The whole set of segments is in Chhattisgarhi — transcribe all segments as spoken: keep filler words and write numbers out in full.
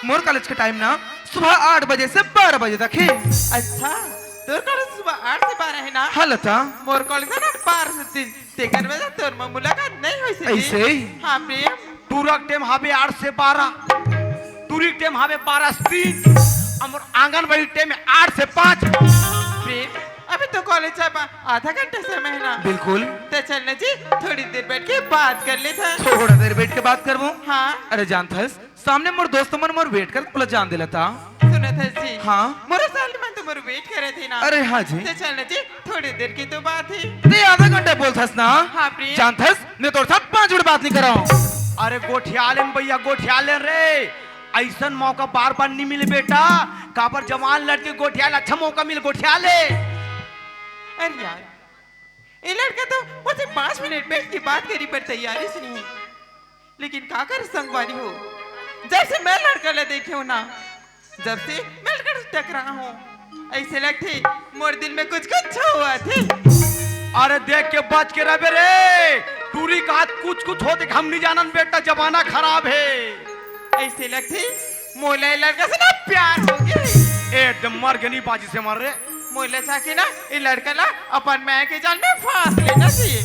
मोर कॉलेज के टाइम ना सुबह आठ बजे से बारह बजे तक हे। अच्छा, तोर कॉलेज सुबह आठ से बारह हे ना? हाँ लता। मोर कॉलेज हे ना बारह से तीन, तेकर वजह तोर में मुलाकात नहीं होइस हे। ऐसे? हाँ प्रेम। टूरा के टाइम हावे आठ से बारह, टूरी के टाइम हावे बारह से तीन, अउ मोर आंगनबाड़ी टाइम हे आठ से पाँच। प्रेम, अभी तो कॉलेज जाए बर आधा घंटा समय हे ना। बिल्कुल। त चल ना जी, थोड़ी देर बैठ के बात कर लेथन। थोड़ा देर बैठ के बात करबो। हाँ। अरे जानथस, सामने मोर दोस्त मन मोर वेट करत हे, तोला जान दे लता। सुनत हस जी? हाँ। मोर साली मन तो मोर वेट करत हे ना। अरे हाँ जी। त चल ना जी, थोड़ी देर के तो बात हे। ते आधा घंटा बोलथस ना। हाँ प्रेम। जानथस, मैं तोर साथ पाँच मिनट बात नहीं करंव। अरे गोठिया लेन भैया, गोठिया लेन रे। अइसन मौका बार बार नहीं मिले बेटा। काबर जवान लड़की गोठिया ले, अच्छा मौका मिले, गोठिया ले। अरे यार, ये लड़का तो मुझसे पाँच मिनट बैठ के बात करे बर तैयार ही नहीं हे। लेकिन का कर संगवारी हो, जब से मैं लड़का ला देखे हंव ना, जब से मैं लड़का से टकरा हंव, अइसे लगथे मोर दिल में कुछ कुछ होवत हे। अरे देख के बच के रहबे रे, टूरी के हाथ कुछ कुछ होथे, हम नहीं जानन बेटा, जमाना खराब हे। अइसे लगथे मोला ये लड़का से ना प्यार हो गे। ए, एकदम मर गे, नहीं बाँचिस हे मर रे। मोला जाके ना ये लड़का ला अपन माया के जाल में फांस लेना चाहिए।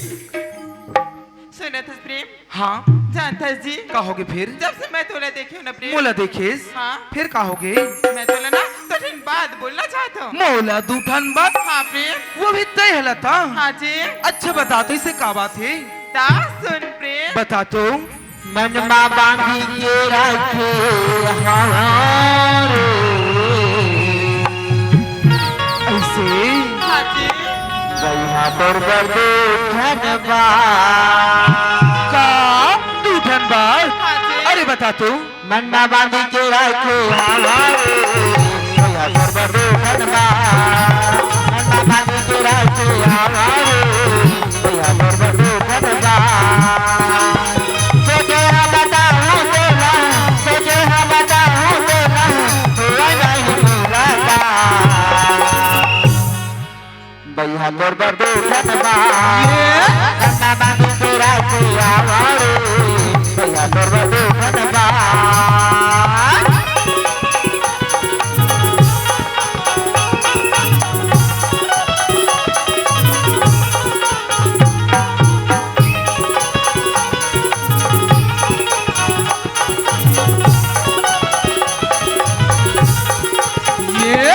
सुनत हस प्रेम? हाँ। जानथस जी? का होगे फिर? जब से मैं तोला देखे हंव ना प्रेम। मोला देखेस? हाँ। फिर का होगे? मैं तोला ना दू ठन बात बोलना चाहत हंव। मोला दू ठन बात? हाँ प्रेम। वो भी तय हे लता? हाँ जी। अच्छा बता तो, अइसे का बात हे? त सुन प्रेम। बता तो। मन मा बांधी के रखे हंव रे। अइसे? हाँ जी। बइहा तोर बर दू ठन बात। का? दू ठन बात? हाँ जी। अरे बता तो। मन मा बांधी के रखे हंव रे, बइहा तोर बर दू ठन बात। मन मा बांधी के रखे हंव रे, बइहा तोर बर दू ठन बात। सोझे हाँ बताहूँ तोला, सोझे हाँ बताहूँ तोला, होवय नहीं मुलाकात। बइहा तोर बर दू ठन बात। ये। नन्ना बाबू के राखी आवा रे। बइहा तोर बर दू ठन बात। ये।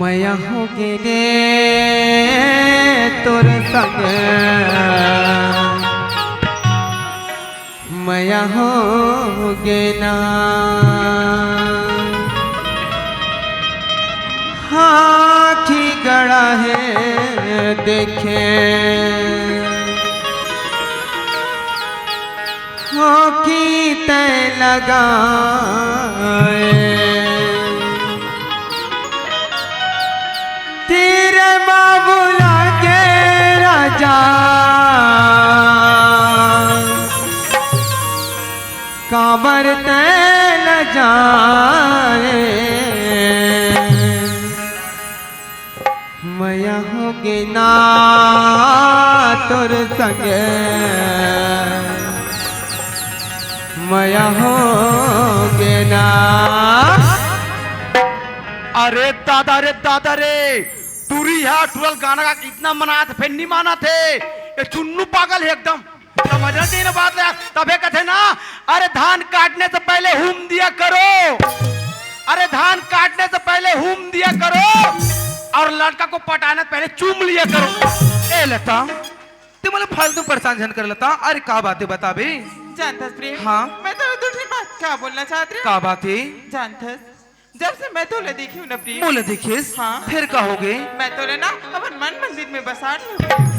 मया होगे रे तोर संग, मया होगे ना। आँखी गड़ा हे देखे, आँखी तैं लगाए। तीर मा बुला के राजा, काबर तैं लजाए। मया होगे ना तोर संग, मया होगे ना। अरे दादा रे, दादा रे, टूरी हा टूरा ल गाना गा के इतना मनात हे, फेर नी मानत हे। ये चुन्नू पागल हे एकदम। समझ रहे ना बात ला? तभे कथे ना, अरे धान काटने से पहले हूम दिया करो, अरे धान काटने से पहले हूम दिया करो, और लड़का को पटाने से पहले चूम लिया करो। ए लता, तैं मोला फालतू परेशान झन कर लता। अरे का बात हे बताबे? जानथस प्रेम, हाँ। मैं तो दू ठन बात का बोलना चाहत रहे? का बात हे? जानथस, जब से मैं तोला देखी हूँ ना प्रेम। मोला देखिस? हाँ। फिर का होगे? मैं तोला ना अपन मन मंदिर में बसा लूँ।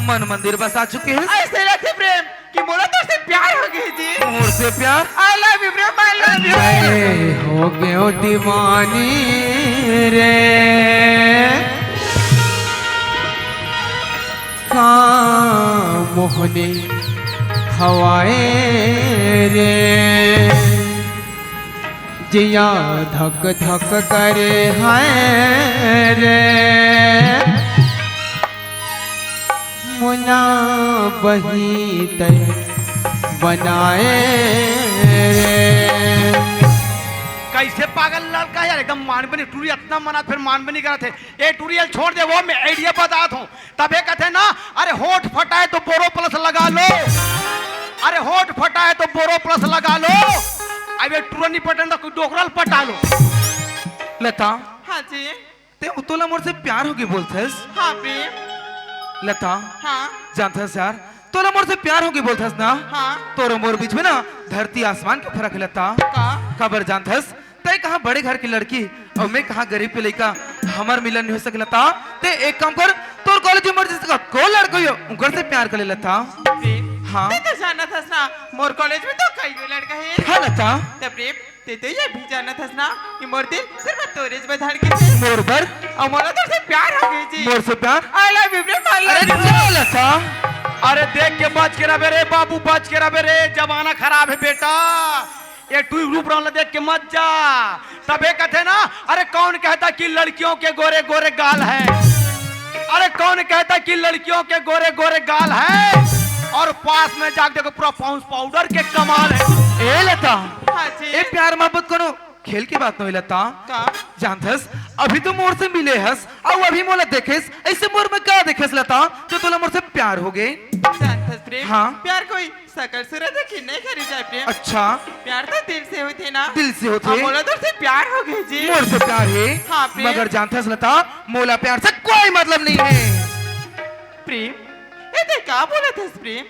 मन मंदिर बसा चुके हस? ऐसे लगथे प्रेम कि मोला तोर से प्यार हो गए जी। मोर से प्यार? I love you Prem, I love you। मैं हो गयो दीवानी रे, का मोहनी हवाए रे, जिया धक धक करे है रे, मुना बही तन बनाए रे। कैसे पागल लड़का हे यार, एकदम मानबे नहीं, टूरी अतना मना फिर मानबे नहीं करत हे। ए टूरी, ल छोड़ दे, वो मैं idea बतात हूँ। तभे कथे ना, अरे होंठ फटा हे तो बोरो प्लस लगा लो, अरे होंठ फटा हे तो बोरो प्लस लगा लो। अब ये टूरा नहीं पटन तो कोई डोकरा ल पटा लो। लता, हाँ जी। ते तोला मोर से प्यार होगे बोलथस? हाँ प्रेम। लता, हाँ। जानथस यार, तोला मोर से प्यार होगे बोलथस ना? हाँ। तोर मोर बीच में ना धरती आसमान के फरक हे लता। का? काबर जानथस? तैं कहाँ बड़े घर के लड़की अउ मैं कहाँ गरीब के लइका, हमर मिलन नहीं हो सके लता। ते एक काम कर, तोर कॉलेज में मोर जैसे का को लड़का हो, उनकर से प्यार कर ले लता। प्रेम, हाँ। तैं तो जानथस ना, मोर कॉलेज में तो कई गो लड़का हे। हाँ लता। त प्रेम, ते तो ये भी जानथस ना कि मोर दिल सिर्फ तोरे बर धड़के हे। मोर बर? अउ मोला तोर से प्यार हो गए जी। मोर से प्यार? I love you Prem, I love you। अरे जा लता। अरे देख के बच के रहे रे बाबू, बच के रहे रे, जमाना खराब हे बेटा। ये टूरी रूप रंग ला देख के मत जा। तभे कथे ना, अरे कौन कहता कि लड़कियों के गोरे गोरे गाल है? अरे कौन कहता कि लड़कियों के गोरे गोरे गाल है? और पास में जाके देखो, पूरा पाउंड्स पाउडर के कमाल है। ए लता, हाँ जी। ए प्यार मोहब्बत कोनो खेल के बात नोहे लता। का? जानथस, अभी तो मोर से मिले हस, अउ अभी मोला देखेस, ऐसे मोर में का देखेस लता, जो तोला मोर से प्यार होगे? जानथस प्रेम, हाँ। प्यार कोई सकल सूरत देख के नहीं करे जाए प्रेम। अच्छा। प्यार तो दिल से होथे ना। दिल से होथे। अउ मोला तोर से प्यार हो गए जी। मोर से प्यार हे। हाँ प्रेम। मगर जानथस लता, मोला प्यार से कोई मतलब नहीं हे। प्रेम, ए ते का बोलथस प्रेम?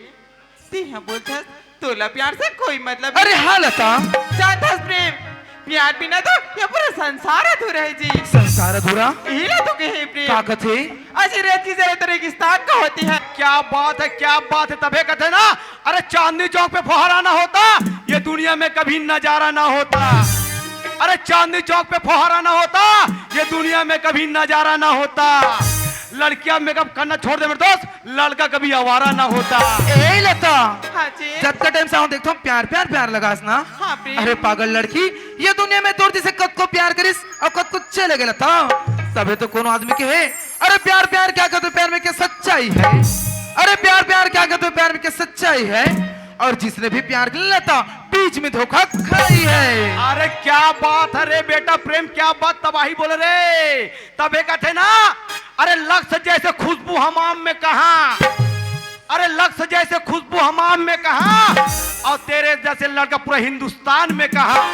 ते हा बोलथस, तोला प्यार से कोई मतलब नहीं। अरे हाँ लता। जानथस प्रेम, प्यार बिना तो ये पूरा संसार अधूरा हे जी। संसार अधूरा? इही ला तो कहे प्रेम। का कथे? अजी रेत की जरूरत रेगिस्तान का होती है। क्या बात है, क्या बात है। तभे कथे ना, अरे चांदनी चौक पे फुहारा ना होता, ये दुनिया में कभी नजारा ना होता। अरे चांदनी चौक पे फुहारा ना होता, ये दुनिया में कभी नजारा ना होता। लड़कियां मेकअप करना छोड़ दे मेरे दोस्त, लड़का कभी आवारा ना होता। ए लता, हाँ जी। जतका टाइम से आहूं देखथंव प्यार प्यार प्यार लगास ना। हाँ प्रेम। अरे पागल लड़की, ये दुनिया में तोर जैसे कतको प्यार करिस अउ कतको चले गे लता। तभे तो कोनो आदमी कहे, अरे प्यार प्यार क्या कहते हो, प्यार में क्या सच्चाई है? अरे प्यार प्यार क्या कहते हो, प्यार में क्या सच्चाई है? और जिसने भी प्यार किया लता, बीच में धोखा खाई है। अरे क्या बात है रे बेटा प्रेम, क्या बात, तबाही बोले रे। तभे कथे ना, अरे लक्स जैसे खुशबू हमाम में कहाँ, अरे लक्स जैसे खुशबू हमाम में कहाँ, और तेरे जैसे लड़का पूरा हिंदुस्तान में कहाँ।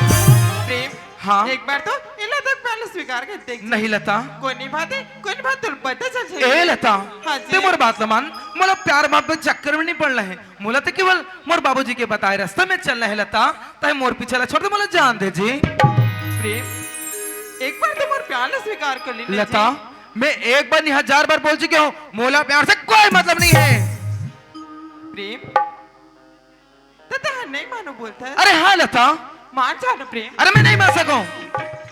प्रेम, हाँ। एक बार तो एला तक पहले स्वीकार कर देख। नहीं लता। कोई नहीं बात है, कोई नहीं बात, तुम पता चल जाएगी। ए लता, हाँ जी। ते मोर बात ल मान, मोला प्यार मोहब्बत चक्कर में नहीं पड़ना है। मोला तो केवल मोर बाबूजी के बताए रास्ते में चलना है लता। तय मोर पीछे ला छोड़ दे, मोला जान दे जी। प्रेम, एक बार तो मोर प्यार ला स्वीकार कर ले लता, जी। मैं एक बार नहीं हजार बार बोल चुके हूँ, मोला प्यार से कोई मतलब नहीं है। प्रेम, त तैं नहीं मानो बोलथस? अरे हाँ लता। मान जा ना प्रेम। अरे मैं नहीं मान सकूं।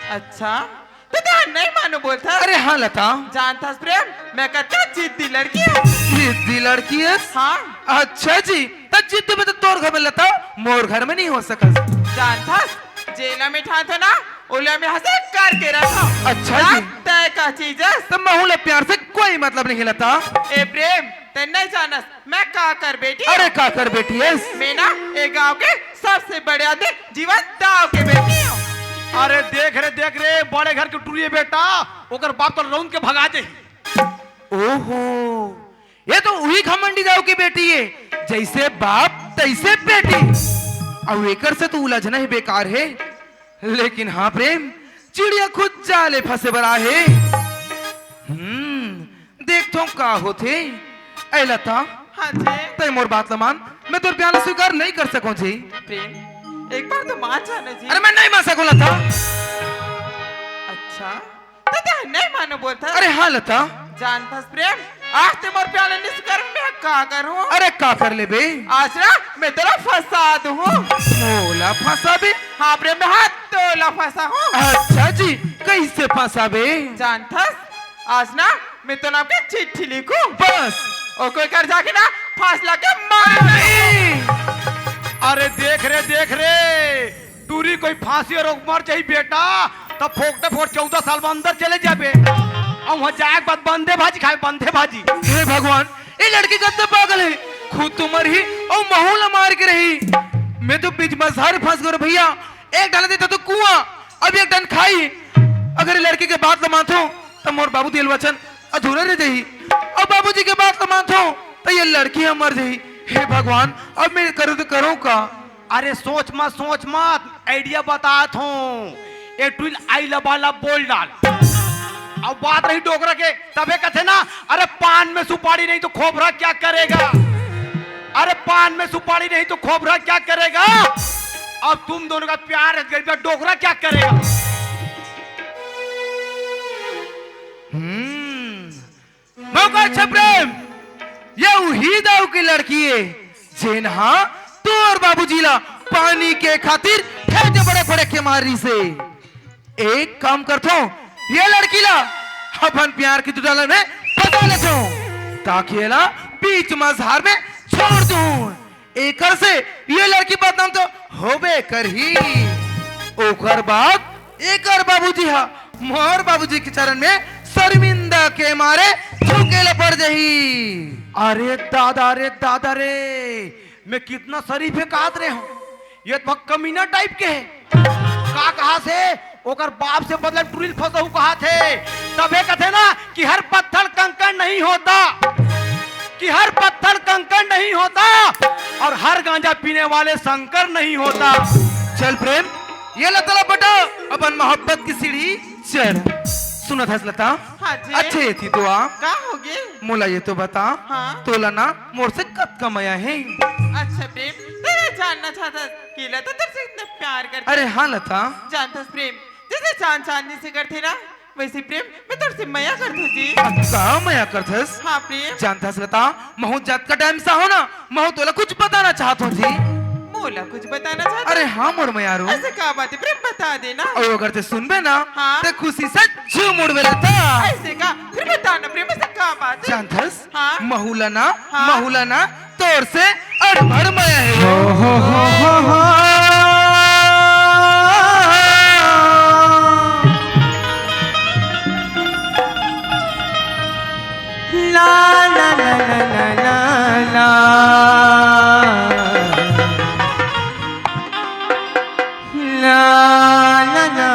अच्छा, त तैं नहीं मानो बोलथस? अरे हाँ लता। जानथस प्रेम, मैं कतका जिद्दी लड़की हूँ। जिद्दी लड़की है? हाँ। अच्छा जी, त जिद्दी में तो तोर घर में लता, मोर घर में नहीं हो सकस। जानथस, जेला में ठान थो ना, ओला में हंसे करके रखो। अच्छा जी। तय का चीज है? त महू ला प्यार से कोई मतलब नहीं लता। ए प्रेम, तैं नहीं जानस, मैं का कर बेटी हूँ? अरे का कर बेटी है? मैं ना ए गांव के सबसे बड़े आदमी जीवन दाव के बेटी हूँ। अरे देख रे, देख रे, बड़े घर के टुरी बेटा, ओकर बाप तो रौंद के भगा जाही। ओहो, ये तो उही घमंडी दाव के बेटी है, जैसे बाप तैसे बेटी। अउ एकर से तो उलझना ही बेकार है। लेकिन हाँ प्रेम, चिड़िया खुद जाले फंसे बर आहे। हम्म, देखथों का होथे। ए लता, हाँ जी। तय मोर बात ल मान, मैं तोर प्यार ल स्वीकार नहीं कर सकूं जी। प्रेम, एक बार तो मान जाना जी। अरे मैं नहीं मान सकूं लता। अच्छा, त तैं नहीं मानों बोलथस? अरे हाँ लता। जानथस प्रेम, आज तैं मोर प्यार ला नइ स्वीकारबे, मैं का करहूं? अरे का कर लेबे? आज ना मैं तोला फंसा दूहूं। मोला फंसाबे? हाँ प्रेम, मैं हा तोला फंसाहूं। अच्छा जी, कइसे फंसाबे? जानथस, आज ना मैं तोर नाम के चिट्ठी लिखहूं। बस। ओकर घर जाके ना फांस लगा के मर जाहूं। अरे देख रे, देख रे, टूरी कोई फांसी अउ मर जाही बेटा, त फोकटे फोकट चौदह साल में अंदर चले जाबे। अउ उहां जाए के बाद बंधे भाजी खाबे, बंधे भाजी। हे भगवान, ये लड़की कतना पागल हे, खुद तो मरही अउ महूं ला मार के रही। मैं तो बीच मझधार फंस गेंव रे भइया। एक डाहन देथे तो कुआं, अब एक डाहन खाई। अगर ये लड़की के बात ला मानथों, त मोर बाबूजी के वचन अधूरा रह जाही। अउ बाबूजी के बात ला मानथों, त ये लड़की ह मर जाही। हे भगवान, अब मैं करूं तो करूं का? अरे सोच मत, सोच मत, idea बताथों। ए टुरी ला आई ला बा ला बोल डाल। अउ बात रही डोकरा के, तभे कथे ना, अरे पान में सुपारी नहीं तो खोपरा क्या करेगा? अरे पान में सुपारी नहीं तो खोपरा क्या करेगा? अब तुम दोनों का प्यार है, गरीब का डोकरा क्या करेगा? हम्म, मौका अच्छा प्रेम, ये उही दाऊ के लड़की हे, जेन हा तोर बाबूजी ला पानी के खातिर खेत बड़े बड़े के मारिस हे। एक काम करथों, ये लड़की ला अपन प्यार के दुधाला में फंसा लेथों, ताकि एला बीच मझधार में छोड़ दूं। एकर से ये लड़की बदनाम तो होबे करही। ओकर बाद एकर बाबूजी हा मोर बाबूजी के चरण में शर्मिंदा के मारे झुके ला पड़ जाही। अरे दादा रे, दादा रे, मैं कितना शरीफ हे काहत रहेंव, ये तो कमीना type के हे। का कहाथे, ओकर बाप से बदला टुरी ल फंसाहूं कहाथे। तभे कथे ना कि हर पत्थर कंकड़ नहीं होता, कि हर पत्थर कंकड़ नहीं होता और हर गांजा पीने वाले शंकर नहीं होता। चल प्रेम, ये ला तोला पटा, अपन मोहब्बत के सीढ़ी चढ़। सुनत हस लता? हाँ जी। अच्छा एती तो आ। का होगे? मोला ये तो बता, हाँ। तोला ना मोर से कतका मया हे? अच्छा प्रेम, तैं जानना चाहथस कि लता तोर से इतना प्यार करथे? अरे हाँ लता। जानथस प्रेम, जइसे चांद चांदनी से करथे ना, वइसे प्रेम मैं तोर से मया करथों जी। अतका मया करथस? हाँ प्रेम। जानथस लता, महूं जतका time से हंव ना, महूं तोला कुछ बताना चाहत हंव जी। मोला कुछ बताना चाहत? अरे हाँ मोर मयारू। अइसे का बात हे प्रेम, बता दे ना। अउ अगर तैं सुनबे ना, हाँ। तैं खुशी से झूम उड़बे लता। अइसे का? फिर बता ना प्रेम, अइसे का बात हे? जानथस? हाँ। महूं ला ना, हाँ। महूं ला ना, तोर से अड़बड़ मया हे। हो, हो, हो, हो, हो। ला, ला, ला, ला, ला, ला। ला, ला, ला।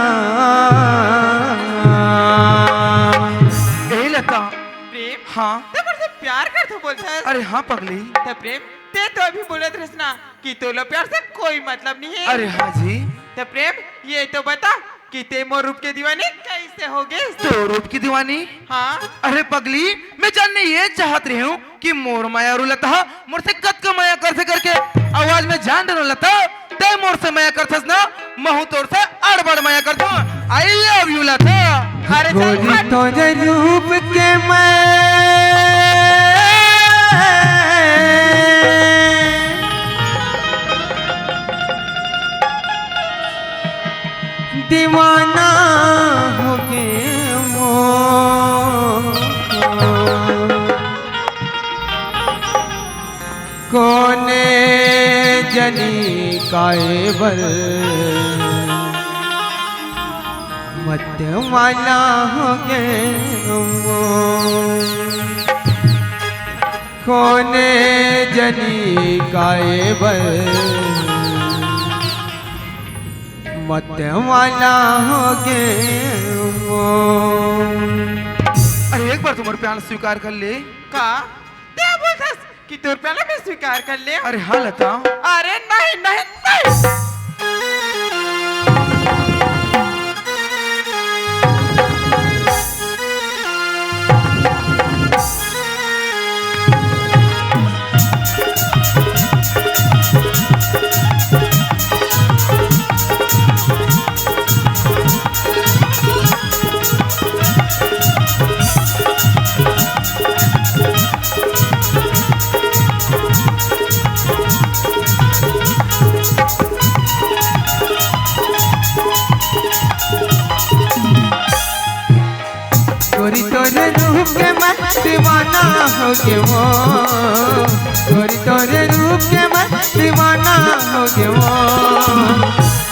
ए लता। प्रेम? हाँ। तैं मोर से प्यार करथस बोलथस? अरे हाँ पगली। त प्रेम, तैं तो अभी बोलत रहेस ना कि तोला प्यार से कोई मतलब नहीं हे। अरे हाँ जी। त प्रेम, ये तो बता कि तैं मोर रूप के दीवानी कइसे होगेस? तोर रूप के दीवानी? हाँ। अरे पगली, मैं जानना ये चाहत रहेंव कि मोर मयारू लता मोर से कतका मया करथे करके। अउ आज मैं जान डरेंव लता, तैं मोर से मया करथस ना, महूं तोर से अड़बड़ मया करथों। I love you लता। अरे चल गोरी हट। तोर रूप के मैं दीवाना होगे मोर। कोने जनी काय बर मत वाला होगे मोर। कोने जनी काय बर मत वाला होगे मोर। अरे एक बार तैं मोर प्यार स्वीकार कर ले। का? तैं बोलथस कि तोर प्यार ला मैं स्वीकार कर लेंव? अरे हाँ लता। अरे नहीं, नहीं, नहीं। हो गे वो, गोरी तोरे रूप के मैं दीवाना हो गे वो।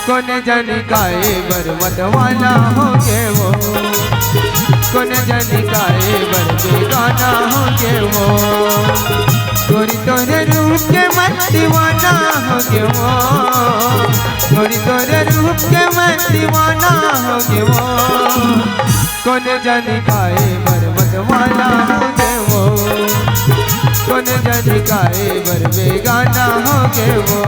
कोने जानी काहे बर मतवाला हो गे वो, कोने जानी काहे बर बेगाना हो गे वो। गोरी तोरे रूप के मैं दीवाना हो गे वो, गोरी तोरे रूप के मैं दीवाना हो गे वो। कोने जानी काहे बर मतवाला हो गे वो, कोने जानी काहे बर बेगाना हो गे वो।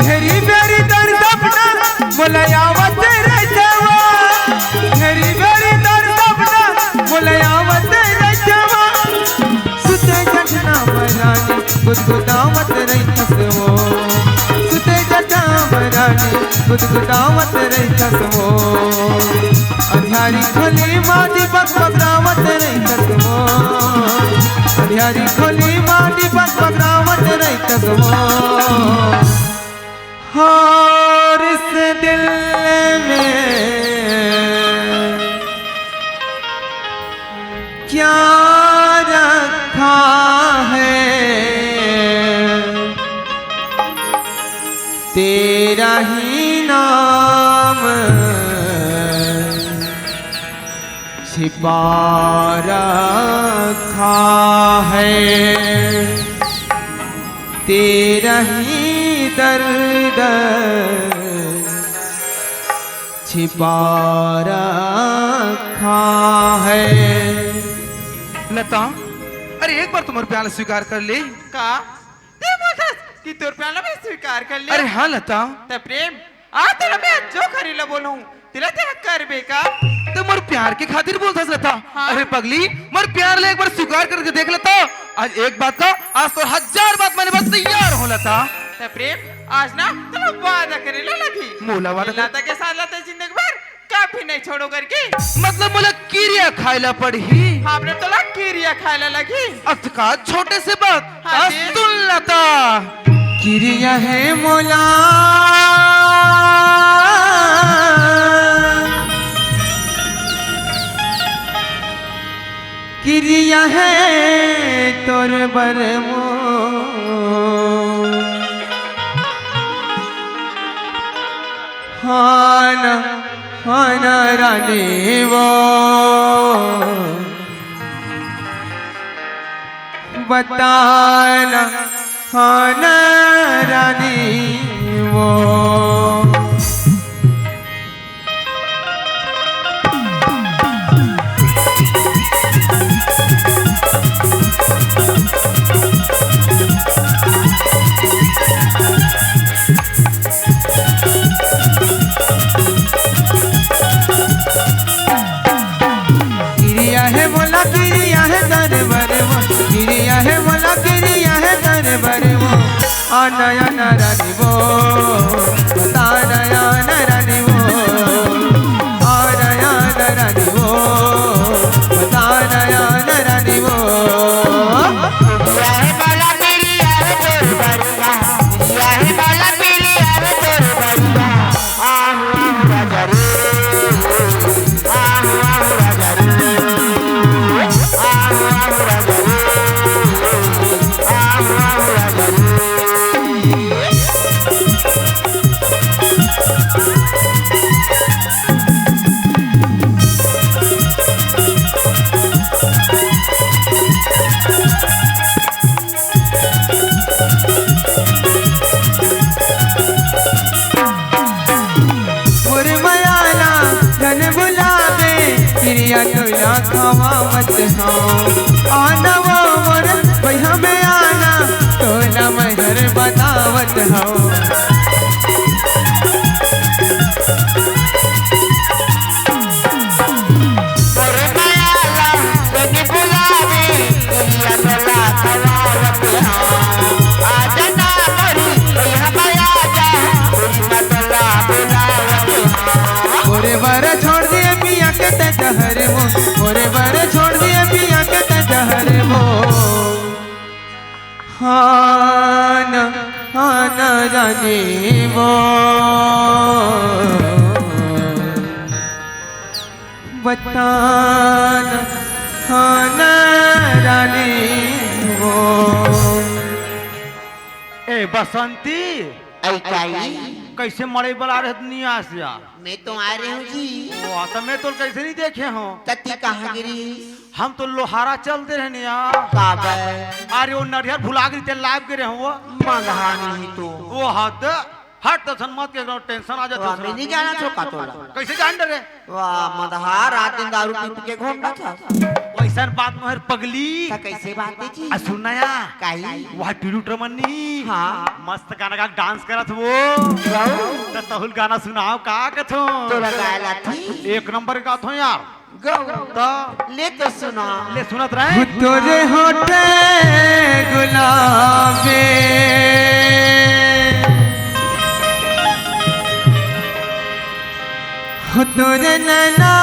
घेरी बेरी तोर सपना मोला आवत रहिथे वो, घेरी बेरी तोर सपना मोला आवत रहिथे वो। सुते जगना मरानी गुदगुदावत रहिथस वो, सुते जगना मरानी गुदगुदावत रहिथस वो। अंधियारी खोली मा दीपक बगरावत रहिथस वो, अंधियारी खोली मा दीपक बगरावत रहिथस वो। और इस दिल में क्या रखा है, तेरा ही नाम छिपा रखा है, तेरा ही दर्द छिपा रखा है। लता, अरे एक बार तो मोर प्यार ला स्वीकार कर ले। का? ते बोलथस कि तोर प्यार ला मैं स्वीकार कर ले? अरे हाँ लता। त प्रेम, आज तोला मैं जो करे ला बोलहूँ, तेला ते करबे का? ते मोर प्यार के खातिर बोलथस लता। हाँ। अरे पगली, मोर प्यार ला एक बार स्वीकार करके देख लता। आज एक बात का, आज तोर हजार बात माने बर तैयार हँव लता। त प्रेम, आज ना तोला वादा करे ला लगही। मोला वादा लता के साथ लता जिंदगी भर कभी नहीं छोड़ो करके। मतलब मोला किरिया खाए ला पड़ही? हाँ, अपने तोला किरिया खाए ला लगही। अतका छोटे से बात। हाँ का जी। सुन लता। किरिया हे मोला, किरिया हे तोर बर मोर। हाँ ना, हाँ ना रानी वो, बता ना, हाँ ना रानी वो। किरिया हे मोला, किरिया हे तोर बर मोर, किरिया हे मोला, किरिया हे तोर बर मोर। आना, आना रानी वो, बता ना, आना रानी वो। आना, आना रानी वो, बता ना, आना रानी वो। मोर मया ला झन भुलाबे, किरिया तोला खवावत हँव। आना वो मोर बइहा में आना, तोला मैं हर बतावत हँव। मोर मया ला झन भुलाबे, किरिया तोला खवावत हँव। आ जाना मोर बइहा में आ जा, तान हन रानी हो। ए बसंती, अई काई? कइसे मड़ई बला रहे दुनिया से यार? मैं तो आ रहे हूँ जी। वो तो मैं तो कइसे नहीं देखे हूँ। तती कहाँ गिरी? हम तो लोहारा चलते रहने यार। काबर? अरे वो नरियर भुला गई, तेल लाइव के रहे वो। मलहानी ही तो। वो हद। हट, तो सन मत के, टेंशन आ जाता वाह, है। मैं नहीं जाना छो का तोला। कइसे जान डरे? वाह, मदहा रात दिन दारू पी पी के घूमता था। वइसन बात नोहे रे पगली। त कइसे बात हे जी? आ, सुन ना या। काई? वह टुरु टुरमन्नी। हाँ। मस्त गाना गा डांस करत वो। गाओ। त तहुल गाना सुनाओ, का कथो? तोला गाय लाथी? एक नंबर गाथो यार। गौ। त ले तो सुना। ले सुनत रहे। तोरे होठे गुलाबे, हो तोरे नैना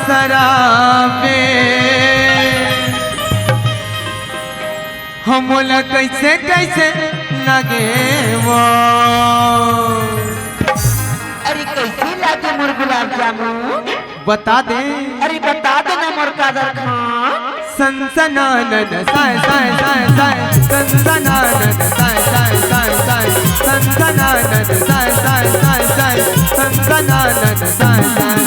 सराबे, हो मोला कइसे कइसे लगे वो। अरे कइसे लागे मोर गुलाब जामुन? बता दे। अरे बता दे ना मोर कादर खान। सनसनानन साय साय साय साय, सनसनानन साय साय साय साय, सनसनानन साय साय साय साय, सनसनानन साय साय।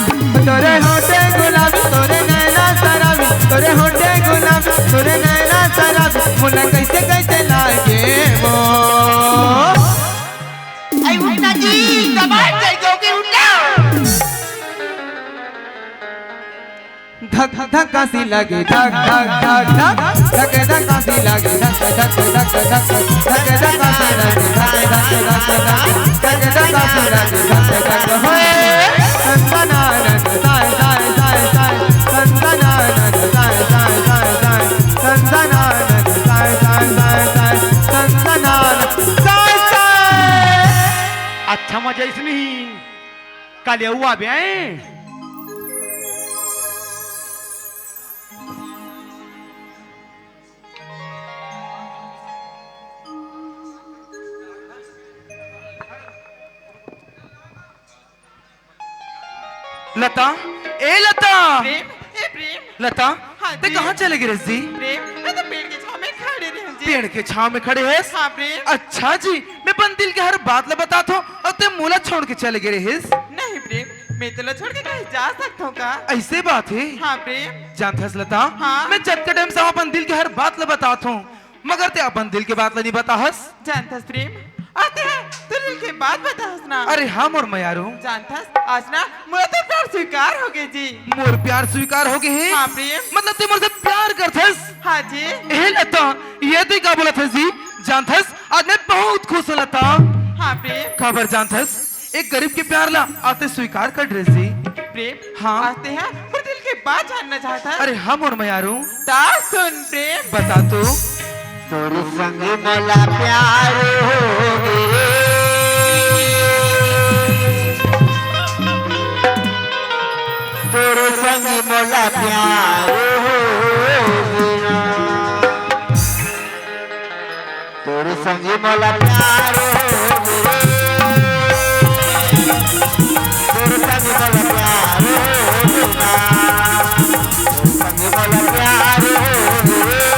तोरे होठे गुलाबी, तोरे नैना सराबी, तोरे होठे गुलाबी, तोरे नैना सराबी, मोला कइसे कइसे लागे वो। अई उठना जी, दबाए जाए क्योंकि उठना। धक धक कासी लगे, धक धक धक धक, धक धक कासी लगे, धक धक धक धक, धक धक कासी लगे, धक धक धक धक, धक धक कासी लगे, धक धक होए। सनसनानन साय साय साय साय, सनसनानन साय साय साय साय, सनसनानन साय साय साय साय, सनसनानन साय साय। अच्छा मजा इसमें ही। काले अउ आबे आए। लता, ए लता। प्रेम, ए प्रेम। लता, हाँ ते जी। कहाँ चले गे रहे जी? प्रेम, मैं तो पेड़ के छाँव में खड़े रहे हूँ जी। पेड़ के छाँव में खड़े हस? हाँ प्रेम। अच्छा जी, मैं अपन दिल के हर बात ला बतात हूँ अउ ते मोला छोड़ के चले गे रहे हस? नहीं प्रेम, मैं तोला छोड़ के कहीं जा सकत हूँ का? अइसे बात हे? हाँ प्रेम। जानत हस लता, हाँ। मैं जतका टाइम से अपन दिल के हर बात ला बतात हूँ, मगर ते अपन दिल के बात ला नहीं बताहस। जानत हस प्रेम, आज ते हा तोर दिल के बात बताहस ना। अरे हाँ मोर मयारू। जानत हस, आज ना मोर तो प्यार स्वीकार हो गे जी। मोर प्यार स्वीकार हो गे हे? हाँ प्रेम। मतलब ते मोर से प्यार करत हस? हाँ जी। ए लता, ये ते का बोलत हस जी? जानत हस, आज मैं बहुत खुश हूँ लता। हाँ प्रेम। काबर जानत हस, एक गरीब के प्यार ला आज ते स्वीकार कर डरे हस जी। प्रेम, हाँ। आज ते हा मोर दिल के बात जानना चाहत हस। अरे हाँ मोर मयारू। ता सुन प्रेम। बता तो। तोर संग मोला प्यार हो गे रे। तोर संग मोला प्यार हो गे ना। तोर संग मोला प्यार हो गे रे। तोर संग मोला प्यार हो गे ना। तोर संग मोला प्यार हो गे रे।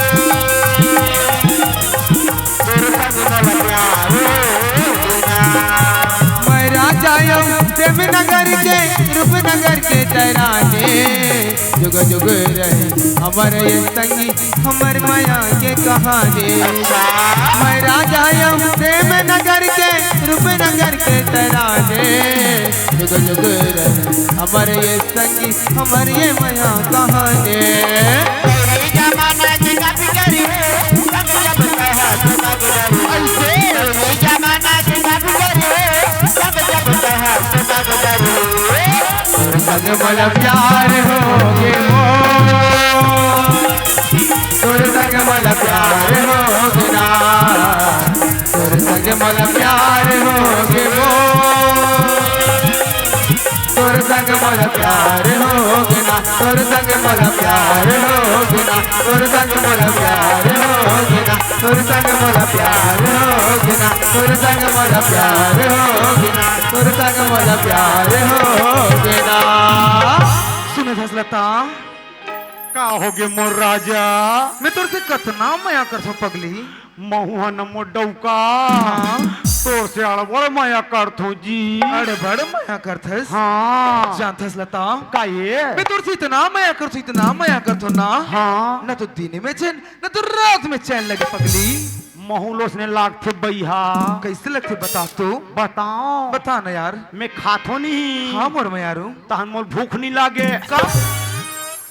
तोर संग मोला प्यार हो गे ना। मैं राजा अउ प्रेम नगर के, रूपनगर के तराने। जुग जुग रहे हमर ये संगी, हमर मया के कहानी। मैं राजा अउ प्रेम नगर के, रूपनगर के तराने। जुग जुग रहे हमर ये संगी, हमर ये मया कहानी। पहले जमाना के कभी करे, सब जब कहा सुना गुजरे। ऐसे पहले जमाना के कभी करे, सब जब कहा सुना गुजरे। तोर संग मोला प्यार हो गे वो। तोर संग मोला प्यार हो गे ना। तोर संग मोला प्यार हो गे वो। तोर संग मोला प्यार हो गे ना। तोर संग मोला प्यार हो गे ना। तोर संग मोला प्यार हो गे ना। तोर संग मोला प्यार हो गे ना। तोर संग मोला प्यार हो गे ना। तोर संग मोला प्यार हो गे ना। सुनत हस लता, का होगे मोर राजा? मैं तोर से कतना मया करथों पगली। महू ह न मोर डउका, हाँ। तोर से अड़बड़ मया करथों जी। अड़बड़ मया करथस? हाँ। जानथस लता, का ये? मैं तोर से इतना मया करथों, इतना मया करथों ना, हाँ। न तो दिन में चैन, न तो रात में चैन लगे पगली। महू ल ओसने लागथे बइहा। कइसे लगथे बता तो? बताओ। बता ना यार। मैं खाथों नहीं। हाँ मोर मयारू। तहन मोर भूख नहीं लागे। का?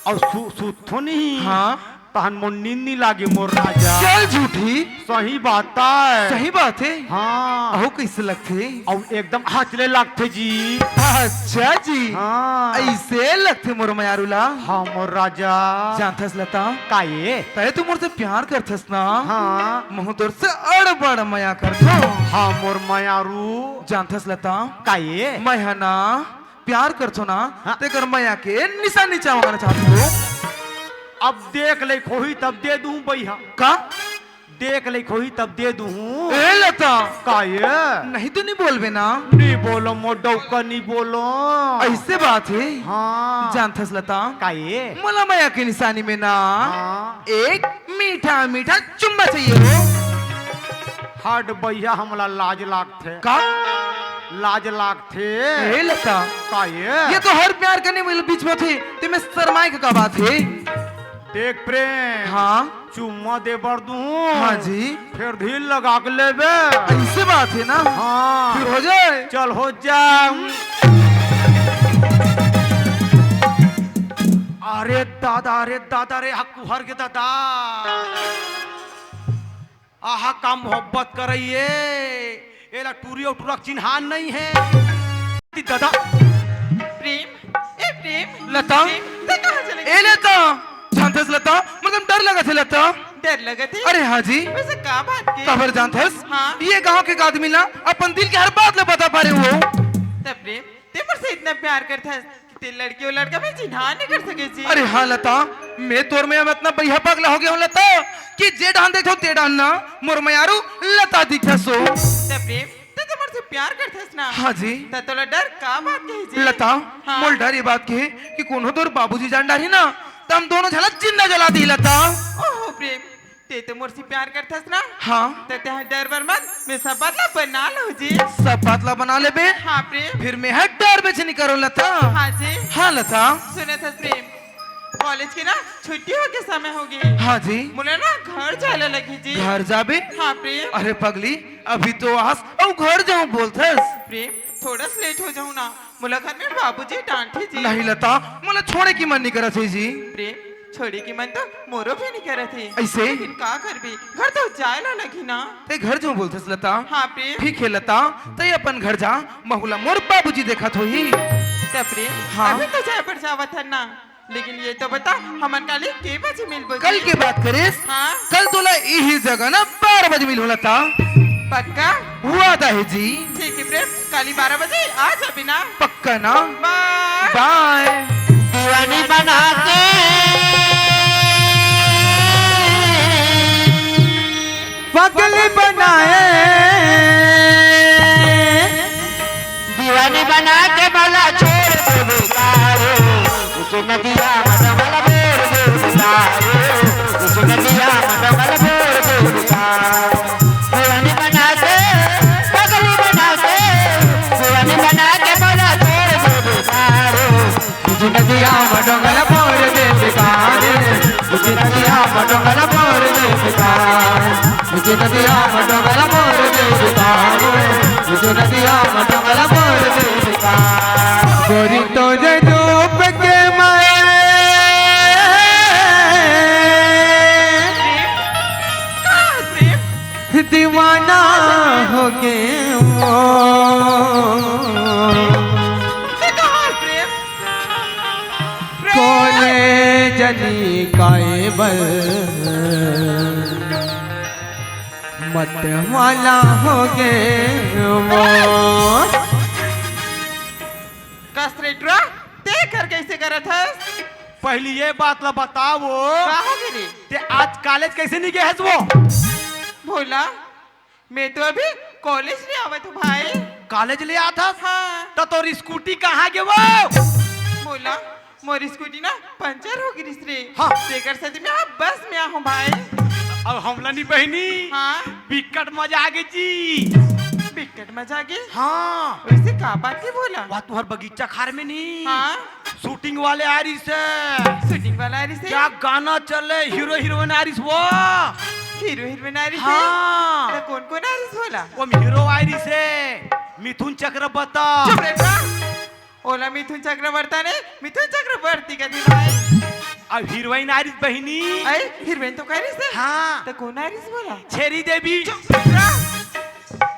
अउ सु-, सुतथों नहीं। हाँ। तहन मोर नींद नहीं लागे मोर राजा। चल झूठी। सही बात आय। सही बात हे। हाँ। अहो कइसे लगथे? अउ एकदम हचले लागथे जी। अच्छा जी। हाँ। अइसे लगथे मोर मयारू ला। हाँ मोर राजा। जानथस लता? का ये? तैं तो मोर से प्यार करथस ना? हाँ। महू तोर से अड़बड़ मया करथों। हाँ मोर मयारू। जानथस लता? का ये? मैं ह ना प्यार करथों ना, हाँ। तेकर मया के निशानी चाहवाना चाहथों। अब देख ले खोही तब दे दूं बइहा। का? देख ले खोही तब दे दूं। ए लता। का ये? नहीं तो नहीं बोलबे ना। नहीं बोलों मोर डउका, नहीं बोलों। अइसे बात हे। हाँ। जानथस लता? का ये? मोला मया के निशानी में ना, हाँ। एक मीठा मीठा चुम्मा चाहिए हो। हट बइहा, हमला लाज लागथे। का? लाज लागथे। ए लता। का ये? ये तो हर प्यार करने वाले बीच में थे, ते में शर्माए के का बात हे? देख प्रेम। हाँ। चुम्मा दे बर दूं। हाँ जी। फेर धीर लगा के लेबे। अइसे बात हे ना? हाँ। फेर हो जाए। चल हो जाए। अरे दादा, अरे दादा, रे हा कुहर के दादा। आहा, का मोहब्बत करइए। एला टूरी अउ टूरा के चिन्हान नहीं हे। दादा। प्रेम, ए प्रेम, लता? प्रेम, ते कहाँ चले ए लता, जानथस लता, मोला डर लगथे लता। डर लगथे? अरे हाँ जी। वइसे का बात के? काबर जानथस? हाँ। ये गांव के एक आदमी ला अपन दिल के हर बात ला बता पारे हंव। त प्रेम, ते मोर से इतना प्यार करथस कि ते लड़की अउ लड़का में चिन्हान नहीं कर सके जी। अरे हाँ लता, मैं तोर में अब इतना बइहा पगला हो गे हंव लता कि जे डहन देखथों ते डहन ना मोर मयारू लता दिखथस ओ। त प्रेम, ते तो मोर से प्यार करथस ना? हाँ जी। त तोला डर का बात के हे जी? लता, हाँ। मोला डर ये बात के हे कि कोनो तोर बाबूजी जान डारही ना, त हम दोनों झन ला जिंदा जला दिही लता। ओहो प्रेम, ते तो मोर से प्यार करथस ना? हाँ। त तेहा डर बर मत, मैं सब बात ला बना लूं जी। सब बात ला बना लेबे? हाँ प्रेम। फेर मैं ह डरबे झन करों लता। हाँ जी। हाँ लता। सुनथस प्रेम, कॉलेज के ना छुट्टी होके समय होगे। हाँ जी। मोला ना घर जाए ला लगही जी। घर जाबे? हाँ प्रेम। अरे पगली, अभी तो आस अउ घर जाहूं बोलथस। प्रेम, थोड़ा सा लेट हो जाहूं ना, मोला घर में बाबूजी डांटही जी। नहीं लता, मोला छोड़े के मन नहीं करत हे जी। प्रेम, छोड़े के मन तो मोरो भी नहीं करत हे। अइसे? लेकिन का करबे, घर तो जाए ला लगही ना। ते घर जाहूं बोलथस लता? हाँ प्रेम। ठीक हे लता, ते अपन घर जा, महू ला मोर बाबूजी देखत होही। त प्रेम, हाँ। अभी तो जाए बर जावत हन ना, लेकिन ये तो बता, हमन काली के बजे मिलबो जी? कल के बात करेस? हाँ। कल तोला इही जगह ना बारह बजे मिलहूं लता। पक्का? वादा हे जी। ठीक हे प्रेम, काली बारह बजे आ जाबे ना? पक्का ना? बाय। बाय। दीवानी बना के पगली बनाए, दीवानी बना के मला छोड़ देबे का रे। उस नदिया में डबल बोर देबे का रे। उस नदिया में डबल बोर देबे का। दीवानी बना के, पगली बना के, दीवानी बना के मला छोड़ देबे का रे। उस नदिया में डबल बोर देबे का रे। उस नदिया में डबल बोर देबे का। उस नदिया में डबल बोर देबे का रे। उस नदिया में डबल बोर देबे का। गोरी तोरे रूप के मारे दीवाना हो गे हंव। कोने जनी काय बर मत वाला हो गे हंव। कस रे टुरा, ते कर कइसे करत हस? पहिली ये बात ला बताओ, का हो गे रे? ते आज कॉलेज कइसे नहीं गे हस वो? भोला, मैं तो अभी कॉलेज ले आवत हंव भाई। कॉलेज ले आत हस? हाँ। त तोर स्कूटी कहाँ गे वो? भोला, मोर स्कूटी ना पंचर हो गिस रे। हाँ। तेकर सेती मैं हा बस में आहूं भाई। अउ हमला नी बहिनी। हाँ। बिकट मजा आगे जी। बिकट मजा आगे? हाँ। वइसे का बात हे भोला? वाह, तुंहर बगीचा खार में नी। हाँ। शूटिंग वाले आय रिहिस हे। शूटिंग वाला आय रिहिस हे? का गाना चले, हीरो हीरोइन आय रिहिस वो। हीरो हीरोइन आय रिहिस हे? हाँ। त कोन कोन आय रिहिस भोला? वो हीरो आय रिहिस हे, मिथुन चक्रवर्ती। चुप रे बा। ओला मिथुन चक्रवर्ती नहीं, मिथुन चक्रवर्ती कथे भाई। अउ हीरोइन आय रिहिस बहिनी। अरे, हीरोइन तो कहे रिहिस हे। हाँ। त कोन आय रिहिस भोला? छेरी देवी। चुप रह।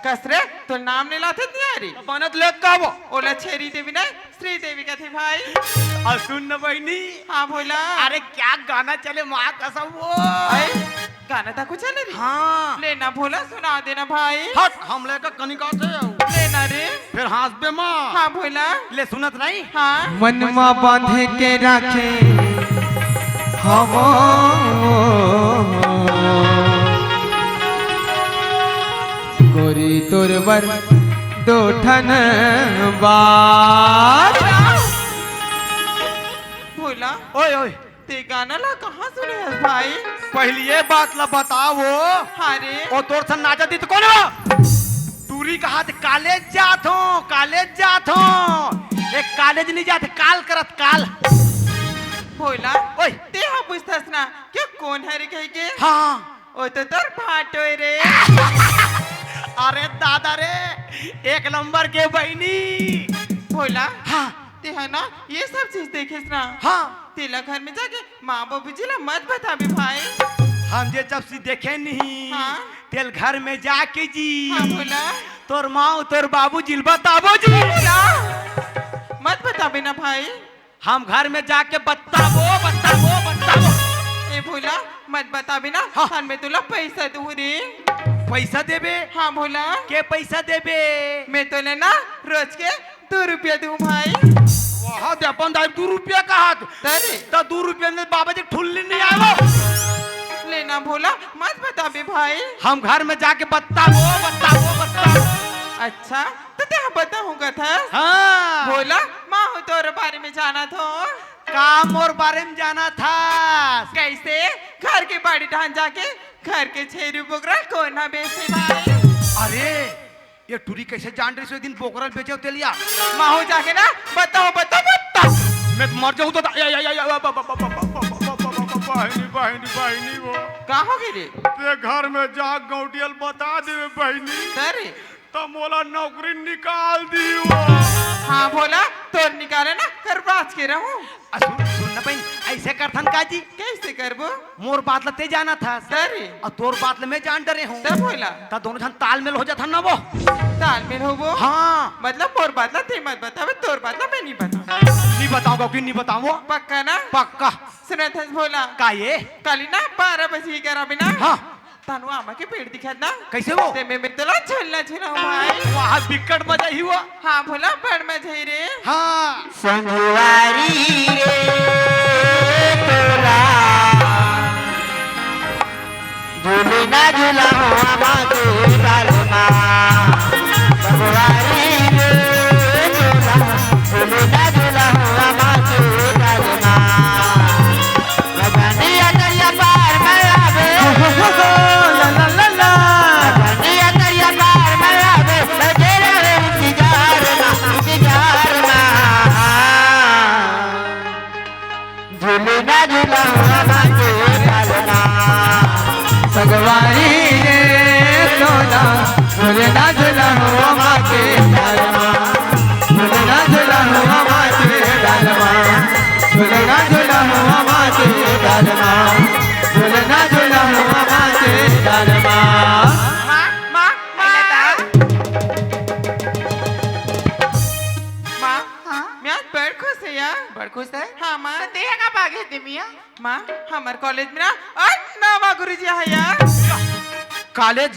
कस रे, तोर नाम नइ लाथे तिहारी। बनत ले का वो? ओला छेरी देवी नहीं, श्री देवी कथे भाई। अउ सुन न बहिनी। हाँ भोला। अरे का गाना चले माँ कसम वो। अरे गाना तको चले रे। हाँ। ले ना भोला सुना दे ना भाई। हट, हमला का कनिका से। ले ना रे। फेर हाँसबे माँ। हाँ भोला। ले सुनत नहीं। हाँ। मन मा बांधे के राखे हवं गोरी तोर बर दो ठन बात। भोला। ओए, ओए। ते गाना ला कहाँ सुने हस भाई? पहिली ये बात ला बताओ। हाँ रे। ओ तोर सन नाचा दी त कोन हो? टूरी कहा थे, "कॉलेज जात हों, कॉलेज जात हों।" ए कॉलेज नइ जात, काल करत, काल। भोला, ओए। ते हा पूछथस ना, के कोन हरे कहिके? हाँ। ओ तो तोर भांटो ए रे। अरे दादा रे, एक नंबर के बहिनी। भोला, हाँ। ते हा ना, ये सब चीज देखेस ना। हाँ। तेला घर में जाके माँ बाबूजी ला मत बताबे भाई। हम जे जब से देखे नहीं, हाँ। तेल घर में जाके जी। हाँ, भोला। तोर माँ, तोर बाबूजी ल बताबो जी। भोला, मत बताबे ना भाई। हम घर में जाके बताबो, बताबो, बताबो। ए भोला, मत बताबे ना। हाँ। हन मैं तोला पैसा दूँ रे। पैसा देबे? हाँ भोला। के पैसा देबे? मैं तोला ना रोज के दू रुपया दूँ भाई। वाह, दे अपन दाई दू रुपया कहत। अरे। त दू रुपया में बाबा जी ठुल्ली नइ आय वो। ले ना भोला, मत बताबे भाई। हम घर में जाके बताबो, बताबो, बताबो। अच्छा, त ते बताहूँ कथस? हाँ। भोला, माँ हो तोर बारे में जानत हों। का मोर बारे में जानत हस? कइसे? घर के बाड़ी डहन जाके घर के छेरी बोकरा कोन हा बेचे भाई? अरे, ये टूरी कइसे जान रहिस ओ दिन बोकरा ल बेचे तेलिया? माँ हो जाके ना, बताओ, बताओ, बताओ। मैं तो मर जाऊँ तो दा-, या, या, या, या, बा-, बा-, बा-, बहिनी, बहिनी, बहिनी वो। का हो गे रे? ते घर में जा गौटिया ल बता देबे बहिनी। अरे। त मोला नौकरी निकाल दिही वो। हाँ भोला, तोर निकाले ना, कर बाच के रहूँ। आ, सुन, सुन ना बहिन, अइसे करथन का जी? कइसे करबो? मोर बात ल ते जानत हस। अरे। अउ तोर बात ल मैं जान डरे हूँ। तब भोला। त दोनों झन तालमेल हो जाथन ना वो। तालमेल होबो? हाँ। मतलब मोर बात ल ते मत बताबे, तोर बात ल मैं नइ बताँव। नइ बताँव, गौकी नइ बताँव वो। पक्का ना? पक्का। सुनत हस भोला। का ये? काली ना बारह बजे के करा बिना। हाँ। तनु आमा के पेड़ दिखत ना? कइसे वो? ते में मैं तोला झूलना झूलाहूँ भाई। वाह, बिकट मजा ही हुआ। हाँ, भोला, बड़ मजा ही रे। हाँ। संगवारी रे तोला, झूलना झूलाहूँ आमा के डाल मा। संगवारी रे तोला, झूलना झूलाहूँ आमा के डाल मा। रजनिया दरिया पार में आवे। ला, ला, ला, ला। रजनिया दरिया पार में आवे। लगे रहे इंतजार में, इंतजार में। झूलना झूला हुआ माँ के डालना। संगवारी रे तोला, झूलना झूला हुआ माँ के डालना। झूलना झूला हुआ माँ के डालना। झूलना झूला हुआ माँ के डालना। झूलना झूला हुआ माँ के डालना। माँ, माँ, माँ। माँ, हाँ? मैं आज बड़ खुश हे यार। बड़ खुश हे? हाँ, माँ। त तें ह का पागे हे मिया? माँ, हमर कॉलेज में ना आज नवा गुरुजी आया। कॉलेज